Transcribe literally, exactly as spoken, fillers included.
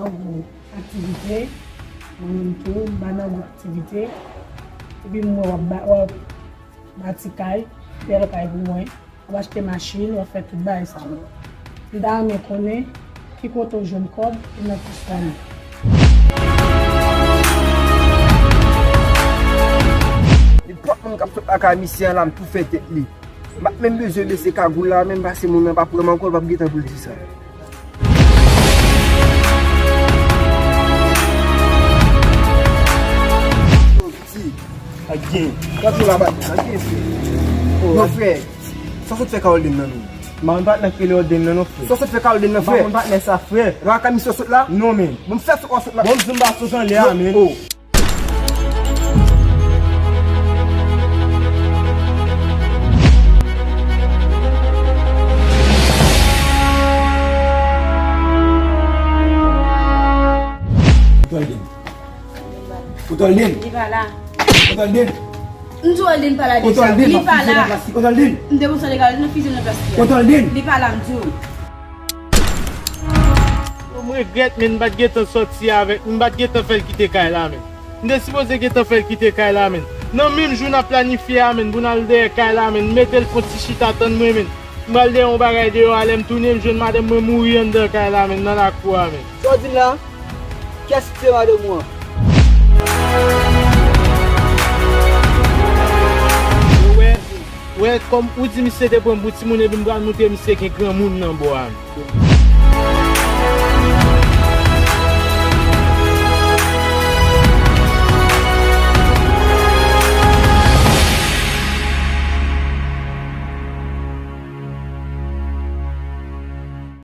Nan gwo aktivite, mwen menm tou, m pa nan gwo aktivite. Epi m wè w ap ba-, w ap bati kay, bèl kay pou mwen. W ap achte machin, w ap fè tout bagay sa yo. M ta renmen konnen ki kote w jwenn kòb e nan ki fòm. Nenpòt moun k ap sot lakay misye an la, m tou fè tèt li. M pa t menm bezwen bese kagoul la, menm pase moun nan pa pran m ankò, l p ap gentan pou l di sa. Yo, piti. Ak gen. Gad yo la, bat. Ak gen, frè. Oh, non, frè. Sa sot fè Carolyn nan, men? M pa konn patnè k rele Odin nan, non, frè. Sa sot fè Carolyn nan, frè? M pa konn patnè sa, frè. Nan lakay misye w sot la? Non, men. Bon, m fè sot w sot la. Bon, m di m pa sot anlè a, men. Oh. Kote Aldin? Kote Aldin? Li pa la. Kote Aldin? M di w Aldin pa la deja. Kote Aldin? Li pa la. Kote Aldin? M te kontan legal, nou fize nan plas li a. Kote Aldin? Li pa la, m di w. M regrèt, men m pa t gentan sòti avèk, m pa t gentan fè l kite kay la, men. M te sipoze gentan fè l kite kay la, men. Nan menm jou n ap planifye a, men, pou n al dèyè kay la, men, m mete l fè yon ti chita tann mwen, men. M pral dèyè yon bagay deyò a, lè m tounen, m jwenn madanm mwen mouri anndan kay la, men, nan lakou a, men. Sa w di m la? Kiyès ki se madanm ou an? Ou wè, ou wè, kòm ou di misye te pran m pou timoun, epi m pral montre misye gen granmoun nan bò a, men.